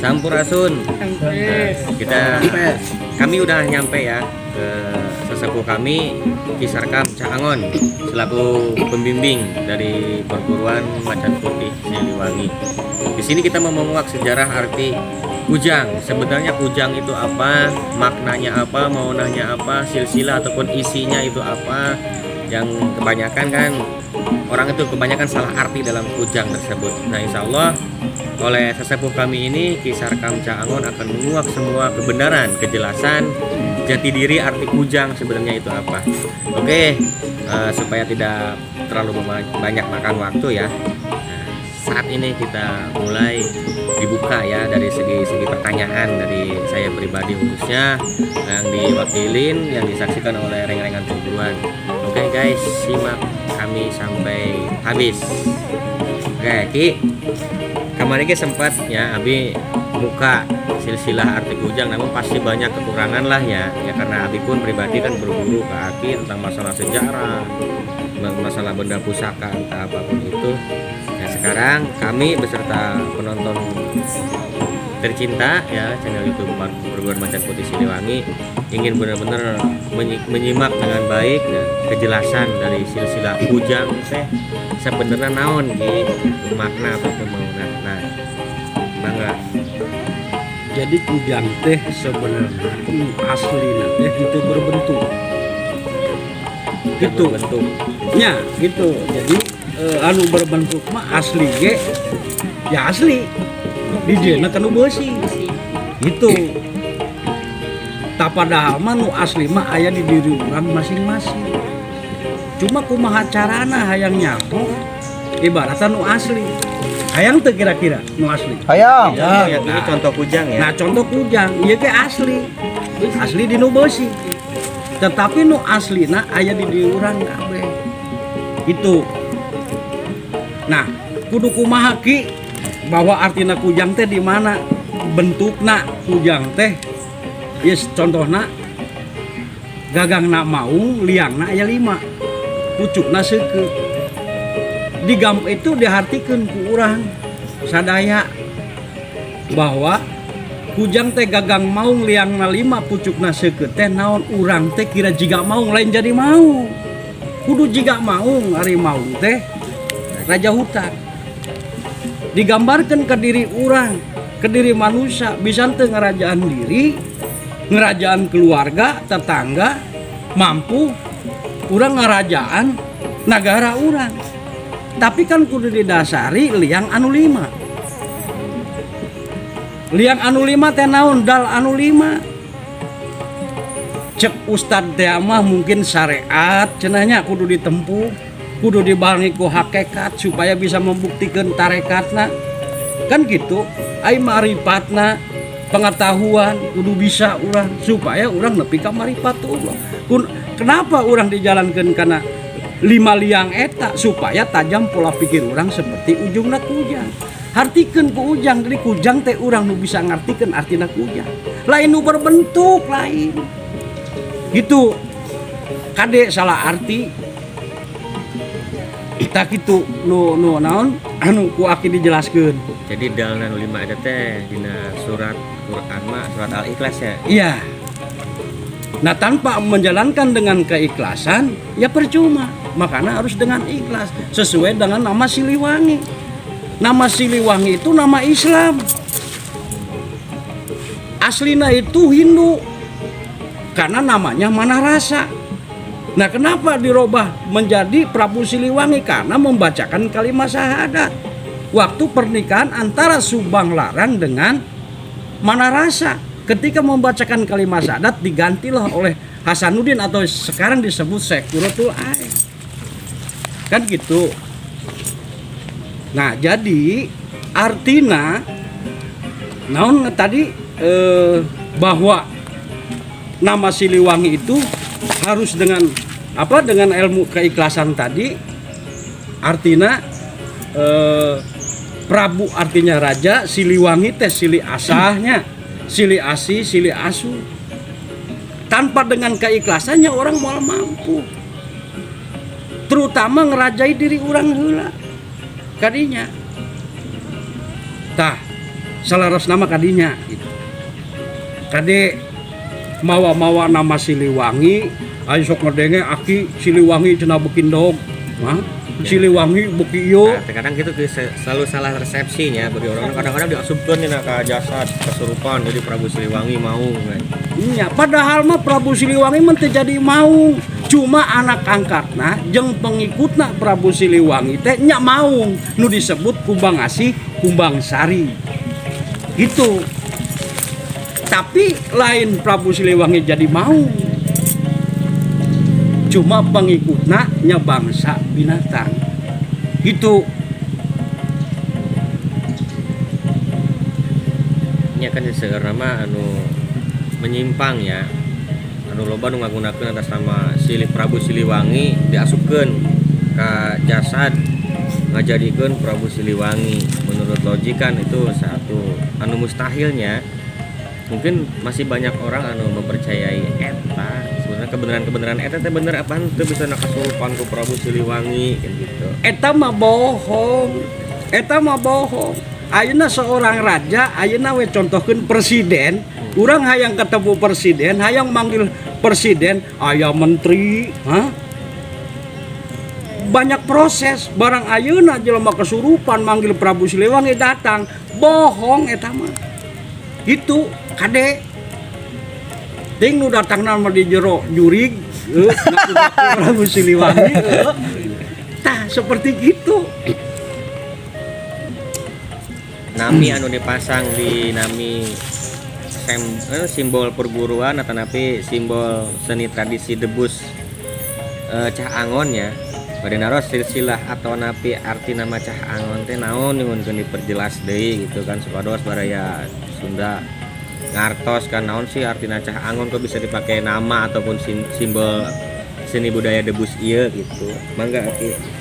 Sampurasun. Nah, kami udah nyampe ya ke sesepuh kami, Ki Sarkam Cak Angon, selaku pembimbing dari perguruan Macan Putih Siliwangi. Di sini kita mau menguak sejarah arti kujang. Sebenarnya kujang itu apa, maknanya apa, maunahnya apa, silsilah ataupun isinya itu apa. Yang kebanyakan kan orang itu kebanyakan salah arti dalam kujang tersebut. Nah, insya Allah oleh sesepuh kami ini, Ki Sarkam Cak Angon, akan menguak semua kebenaran, kejelasan, jati diri arti kujang sebenarnya itu apa. Oke, supaya tidak terlalu banyak makan waktu ya. Nah, saat ini kita mulai dibuka ya dari segi-segi pertanyaan dari saya pribadi, khususnya yang diwakilin, yang disaksikan oleh reng-rengan perguruan. Oke guys, simak kami sampai habis. Oke, Ki. Kemarin Ki sempat ya Abi muka silsilah arti kujang, namun pasti banyak kekurangan lah ya. Ya karena Abi pun pribadi kan berguru ke Aki tentang masalah sejarah, masalah benda pusaka, entah apapun itu. Nah, sekarang kami beserta penonton tercinta ya channel YouTube Perguruan Macan Putih Siliwangi ingin benar-benar menyimak dengan baik dan kejelasan dari silsilah kujang teh sebenarnya naon gitu, makna ataupun mauna. Nah, mangga. Jadi kujang teh sebenarnya nu asli teh itu berbentuk gitu. Bentuk. Nya gitu. Jadi anu berbentuk mah asli ge ya asli di kanu beusi gitu. Tak padahal mah nu asli mah aya di diri urang masing-masing. Cuma kumaha carana hayang nyaho ibaratnya nu asli? Hayang teu kira-kira nu asli? Hayang. Ya, ya, ini contoh kujang ya. Nah, contoh kujang ieu teh asli, asli di nu beusi, tetapi nu aslina aya di diri urang kabeh itu. Nah, kudu kumaha, Ki, bahwa artina kujang teh di mana bentukna kujang teh? Yes, contohna gagangna maung, liangna aya lima, pucukna seukeut. Digam itu dihartikeun ku urang sadaya bahwa kujang teh gagang maung, liangna lima, pucukna seukeut teh naon? Urang teh kira jiga maung, lain jadi maung, kudu jiga maung. Ari maung teh raja hutan. Digambarkan ke diri urang, ke diri manusia, bisa teu ngerajaan diri, ngerajaan keluarga, tetangga, mampu urang ngerajaan negara urang. Tapi kan kudu didasari liang anu lima. Liang anu lima teh naon? Dal anu lima. Cek ustad teh mah mungkin syariat cenah nya, kudu ditempuh, kudu dibarengi ku hakikat supaya bisa membuktikan tarekatna kan gitu. Ai marifatna, pengetahuan kudu bisa urang supaya urang nepi ka marifat Allah. Kenapa urang dijalankan karena lima liang eta? Supaya tajam pola pikir urang seperti ujungna kujang. Hartikeun ku ujang, jadi kujang teh urang nu bisa ngartikeun artina kujang, lain nu berbentuk, lain gitu. Kade salah arti kita gitu. Nu nu naon anu ku aki dijelaskeun? Jadi dalna nu lima eta teh dina surat Quran mah surat Al-Ikhlas ya. Iya. Nah, tanpa menjalankan dengan keikhlasan ya percuma. Makanya harus dengan ikhlas sesuai dengan nama Siliwangi. Nama Siliwangi itu nama Islam. Aslina itu Hindu. Karena namanya Manarasa. Nah, kenapa dirubah menjadi Prabu Siliwangi? Karena membacakan kalimat syahadat. Waktu pernikahan antara Subang Larang dengan Manarasa. Ketika membacakan kalimat syahadat digantilah oleh Hasanuddin atau sekarang disebut Syekh Qurratul Ain. Kan gitu. Nah, jadi artina naon tadi, bahwa nama Siliwangi itu harus dengan apa? Dengan ilmu keikhlasan tadi. Artina Prabu artinya raja, Siliwangi teh sili asahnya, sili asih, sili asuh. Tanpa dengan keikhlasannya orang mau mampu, terutama ngerajai diri orang heula kadinya. Tah. Salaras nama kadinya gitu. Kade mawa-mawa nama Siliwangi, ayo sok ngedenge aki Siliwangi cenah beuki endog. Hah? Siliwangi beuki ieu. Nah, terkadang gitu selalu salah persepsinya bagi orang. Kadang-kadang diasupkeun dina ka jasad kesurupan jadi Prabu Siliwangi mau kan. Nya, padahal mah Prabu Siliwangi mah teu jadi maung. Cuma anak angkatna jeung pengikutna Prabu Siliwangi teh nya maung nu disebut Kumbang Asih, Kumbang Sari. Gitu. Tapi lain Prabu Siliwangi jadi maung. Cuma pengikutna nya bangsa binatang. Gitu. Nya kan seueur mah anu menyimpang ya. Anu loba nu ngagunakeun atas nama Silih Prabu Siliwangi diasupkeun ka jasad ngajadikeun Prabu Siliwangi. Menurut logika kan itu satu anu mustahilnya. Mungkin masih banyak orang anu mempercayai eta sebenarnya kebenaran-kebenaran eta teh bener apa henteu bisa kasurupan ku Prabu Siliwangi kan gitu. Eta mah bohong. Eta mah bohong. Ayeuna seorang raja, ayeuna we contohkeun presiden, urang hayang ketemu presiden, hayang manggil presiden, aya menteri, hah? Banyak proses. Barang ayeuna jelema kesurupan manggil Prabu Siliwangi datang, bohong eta mah. Gitu, kade. Ting nu datangna mah di jero jurig, ngaku-ngaku Prabu Siliwangi, Tah, seperti gitu. Nami anu dipasang di nami simbol perguruan atau napi simbol seni tradisi debus Cah Angon ya. Bade naros silsilah atau napi arti nama Cah Angon teh naon nyuhunkeun diperjelas deui gitu kan supados baraya Sunda ngartos kan naon sih artina Cah Angon kok bisa dipakai nama ataupun simbol seni budaya debus ieu gitu. Mangga Aki.